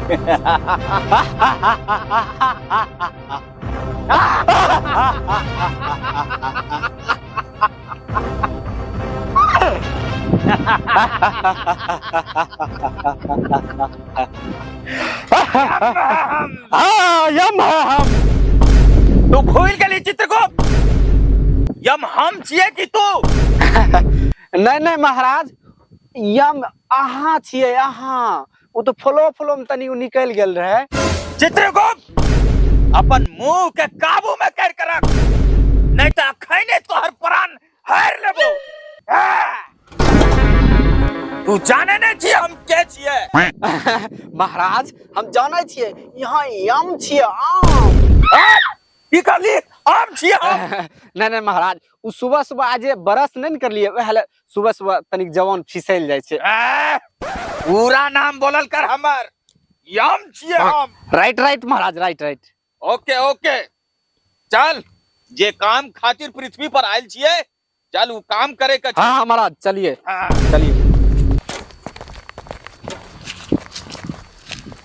हाँ यम है हम। तू भूल गेली चित्रगुप्त, यम हम छियै कि तू? नहीं नहीं महाराज, यम अहाँ छियै अहाँ। ओ तो फ्लो फ्लो में तनी निकल गेल रहे। चित्रगुप्त, अपन मुंह के काबू में कर के रख, नहीं तो अखने तोहर प्राण हार लेबो। तू जाने नहीं छी हम के छियै। महाराज हम जानै छियै, यहाँ यम छियै आम। की कहली? आम छियै हम? नहीं नहीं महाराज, उ सुबह सुबह आज बरस नहीं न करलियै, वएह ले सुबह सुबह तनिक जवान फिसल जाइ छै। पूरा नाम बोलल कर हमर, यम छियै हम। राइट राइट महाराज, राइट राइट। ओके ओके, चल जे काम खातिर पृथ्वी पर आयल छियै, चल उ काम करे के छै। हाँ, हाँ, महाराज चलिए। हाँ। चलिए।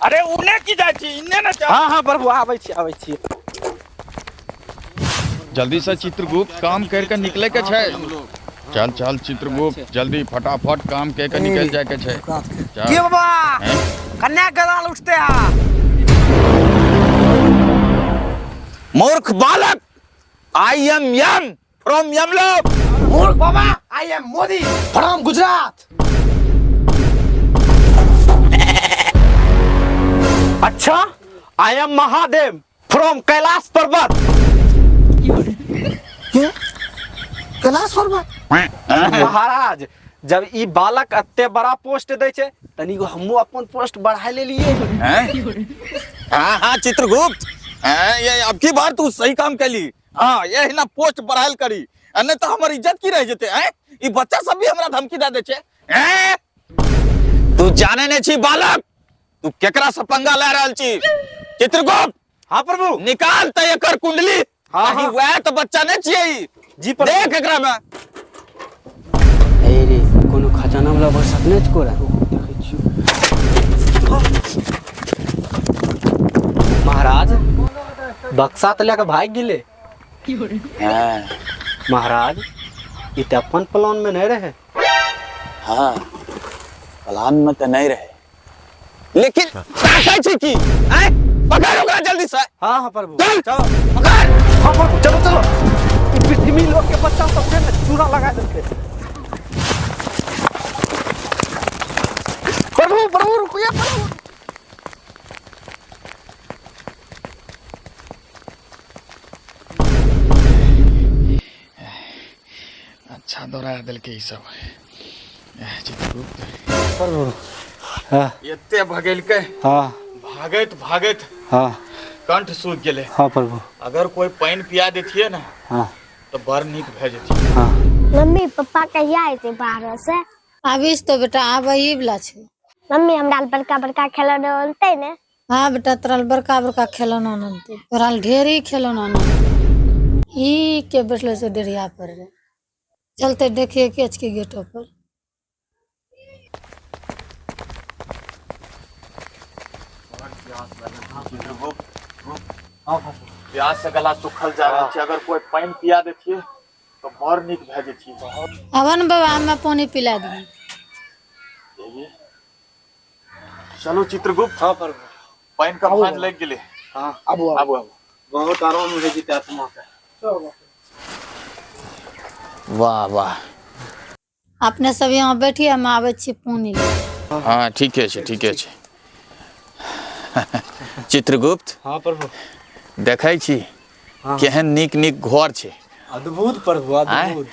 अरे उने की जाइ छी, इन्ने न चल। हाँ हाँ प्रभु, आबै छी आबै छी। जल्दी से चित्रगुप्त काम कर के निकले के छै। चल चल चित्रगुप्त, जल्दी फटाफट काम कर के निकल जाए के छै। चल। की बाबा? हैं? कन्या गदाल उठते हैं। मूर्ख बालक, I am Yama from यमलोक। मूर्ख बाबा, I am Modi from Gujarat. अच्छा, I am Mahadev from Kailash पर्वत। कैलाश पर्वत? महाराज, जब ई बालक एते बड़ा पोस्ट दै छै, तनी हमहूँ अपन पोस्ट बढ़ा लेलिए। हैं? हाँ हाँ चित्रगुप्त, हैं, ये अब की बार तू सही काम कैली। हाँ, ये ना पोस्ट बढ़ायल करी, आ नहीं तो हमर इज्जत की रह जेते। हैं? ई बच्चा सब भी हमरा धमकी दे दे छै। हैं? तू जाने नहीं छी बालक, तू केकरा से पंगा ले रहल छी। चित्रगुप्त। हाँ प्रभु। निकाल त एकर कुंडली। हाँ, कहीं हाँ। वह तो बच्चा नहीं छियै ई। जी प्रभु। देख एकरा में। ए रे, कोनो खजाना वाला बरसात नहीं कोरा। महाराज, बक्सा तो लेके भाग गेले। हाँ। महाराज, ई त अपन प्लान में नहीं रहे। हाँ, प्लान में तो नहीं रहे, लेकिन ताकै छी की? हैं? पकड़ ओकरा जल्दी से। हाँ हाँ प्रभु। चल। चलो। पकड़। हाँ प्रभु, चलो चलो। ई पृथ्वी लोक के बच्चा सब के ने चूड़ा लगा देलकै। प्रभु प्रभु रुकिए प्रभु। अच्छा दौड़ा देलकै ई सब। चित्रगुप्त। प्रभु। हाँ। एते भगेलकै। हाँ। भागैत भागैत हाँ। कंठ सूख गेलै। हाँ प्रभु। अगर कोई पानि पिया देतियै ने, हाँ। तो बड़ नीक भए जेतियै। हाँ। मम्मी, पप्पा कहिया एते बाहर से? आबिस तो बेटा, आबही वाला छै। मम्मी, हमरा बड़का बड़का खिलौना अनतै ने? हाँ बेटा, तोरा बड़का बड़का खिलौना अनतै, तोरा ढेरी खिलौना अनतै। ई के बैठलो छै डेढ़िया पर रे, चलते देखिए के के गेटो पर। प्यास से गला सुखल जा रहल छै, अगर कोई पानि पिया देतियै तो बड़ नीक भए जेतियै। आबऽ ने बाबा, हमे पानी पिला दियै। चलू चित्रगुप्त। हाँ प्रभु। पानि के भांज लागि गेलै। हाँ। आबू, आबू। आबू, आबू। बहुत आराम भए जेतै आत्मा के। वाह वाह। अपने सब यहाँ बैठिए, हम आबै छी पानी ले। हाँ ठीके छै, ठीके छै। चित्रगुप्त। हाँ प्रभु। देखै छी हाँ। केहन नीक नीक घर छै। अद्भुत प्रभु, अद्भुत।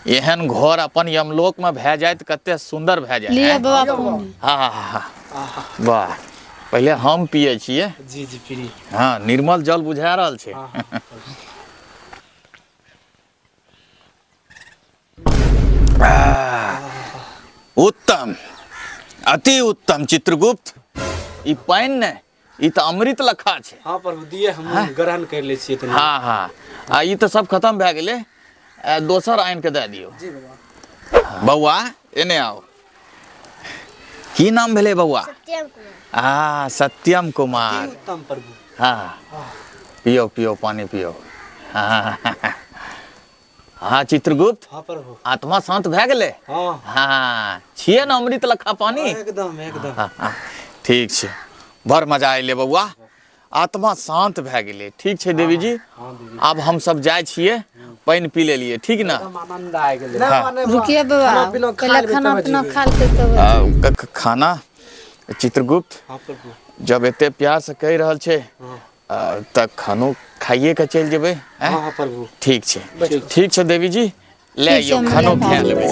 एहन घर अपन यमलोक में भए जाए तऽ कते सुंदर भए जाए। लिअ बाबा पानी। हाँ, हाँ, हाँ, हाँ। वाह, पहिले हम पियै छियै। जी जी पी। हाँ, निर्मल जल बुझा रहल छै। उत्तम, अति उत्तम चित्रगुप्त। ई पानि ने, ई तऽ अमृत लखा छै। हाँ प्रभु, दिए हम ग्रहण कर लै छियै तनी। हाँ हाँ, आ ई तऽ सब खत्म भए गेलै, दोसर आनि के दए दियौ। जी बाबा। बौआ एने आओ। की नाम भेलै बौआ? सत्यम कुमार। आ सत्यम कुमार। उत्तम प्रभु। हाँ, पियो पियो पानी पियो। हाँ हाँ चित्रगुप्त। हाँ प्रभु। आत्मा शांत भए गेलै? हाँ। हाँ, छियै ने अमृत लखा पानी? एकदम एकदम। हाँ, हाँ, ठीक छै, बड़ मजा अयलै बौआ, आत्मा शांत भए गेलै। ठीक छै देवी जी, आब हम सब जाइ छियै, पानि पी लेलियै, ठीक ने? एकदम आनंद आबि गेलै। हाँ। रुकिए बाबा, पहिले खाना पीना खा लेतै तब। खाना चित्रगुप्त। हाँ प्रभु। जब एते प्यार से कहि रहल छै तऽ खानो खाइए के चलि जेबै। हाँ हाँ प्रभु। ठीक छै, ठीक छै देवी जी, ले ठीक छै, आइयौ हम खानो लए खा आबै। लेबै।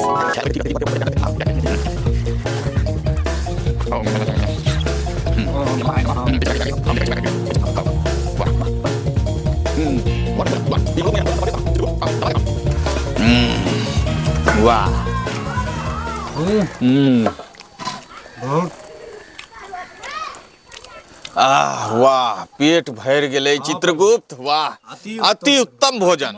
वाह। आह वाह, पेट भरि गेलै चित्रगुप्त। वाह, अति उत्तम भोजन।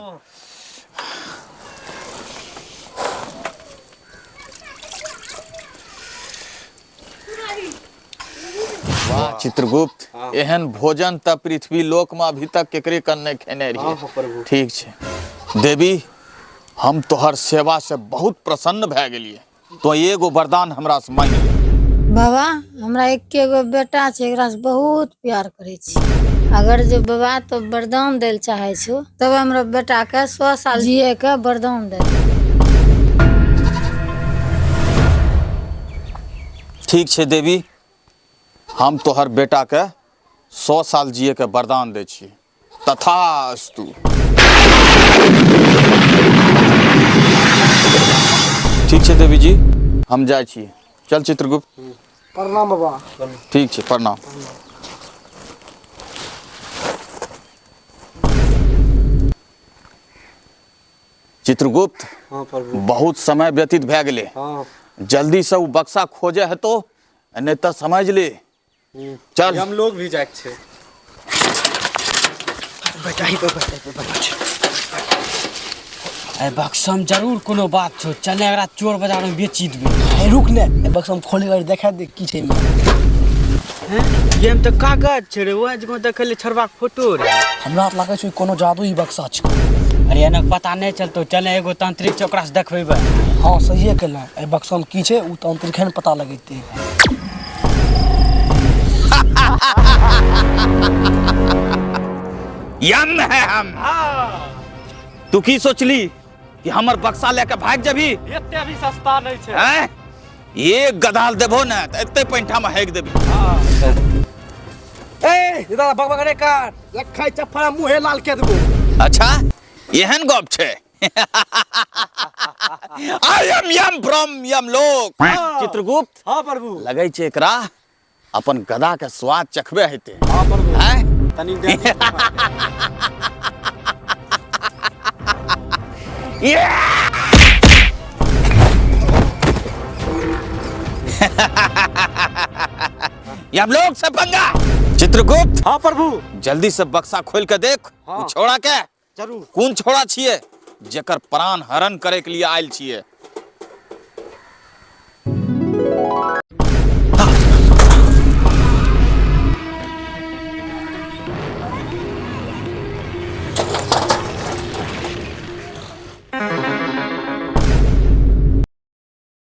वाह चित्रगुप्त, एहन भोजन तऽ पृथ्वी लोक में अभी तक केकरे कन नहि खेने हाँ रहियै। प्रभु। ठीक छै देवी, हम तोहर सेवा से बहुत प्रसन्न भए गेलियै। तो एगो वरदान हमरा से मांगि ले। बाबा, हमरा एके गो बेटा छै, एकरा से बहुत प्यार करै छी। अगर जे बाबा तो वरदान दै लए चाहै छौ तब हमरा बेटा के 100 साल जिए के वरदान दे। ठीक छै देवी, हम तोहर बेटा के 100 साल जिए के वरदान दै छी। तथास्तु। ठीक छै देवी जी, हम जाइ छी। चल चित्रगुप्त। प्रणाम बाबा। ठीक छै, प्रणाम। चित्रगुप्त। हाँ प्रभु। बहुत समय व्यतीत भए गेलै। हाँ। जल्दी से ओ बक्सा खोजे हेतो, नहीं तऽ समझ ले। चल। हम लोग भी जाए छे। ए बक्सा में जरूर कोनो बात छौ, चल एकरा चोर बाजार में बेची देबै। ए रुक ने, ए बक्सा हम खोले कर देखा दे की छै एमे। ये में तऽ कागज छै रे, ओहि जगह देखल छोड़बाक फोटो रे। हमरा तऽ लागै छै कोनो जादुई बक्सा छै। अरे एना पता नहीं चलतो, चल एगो तांत्रिक छै ओकरा से देखबेबै। हाँ सहिए कहले, ए बक्सा में की छै उ तांत्रिक ने पता लगेतै। यम है हम। तू की सोचली कि हमर बक्सा लेके भाग जबी? एते भी सस्ता नहीं छै। हैं? एक गदाल देबो ने तऽ एते पैंठा में हेक देबी। ए दादा बकबक रे कर, लखाई चफड़ा मुहे लाल के देबो। अच्छा एहन गप छै। I am Yama from Yamlok. Chitragupta. हाँ प्रभु। लगै छै एकरा अपन गदा के स्वाद चखबे हेतै। हाँ प्रभु। हैं? तनी देर। यमलोक से पंगा। चित्रगुप्त। हाँ प्रभु। जल्दी से बक्सा खोल के देख। हाँ। उ छोड़ा के जरूर। कोन छोड़ा छियै जेकर प्राण हरण करे के लिए आयल छियै।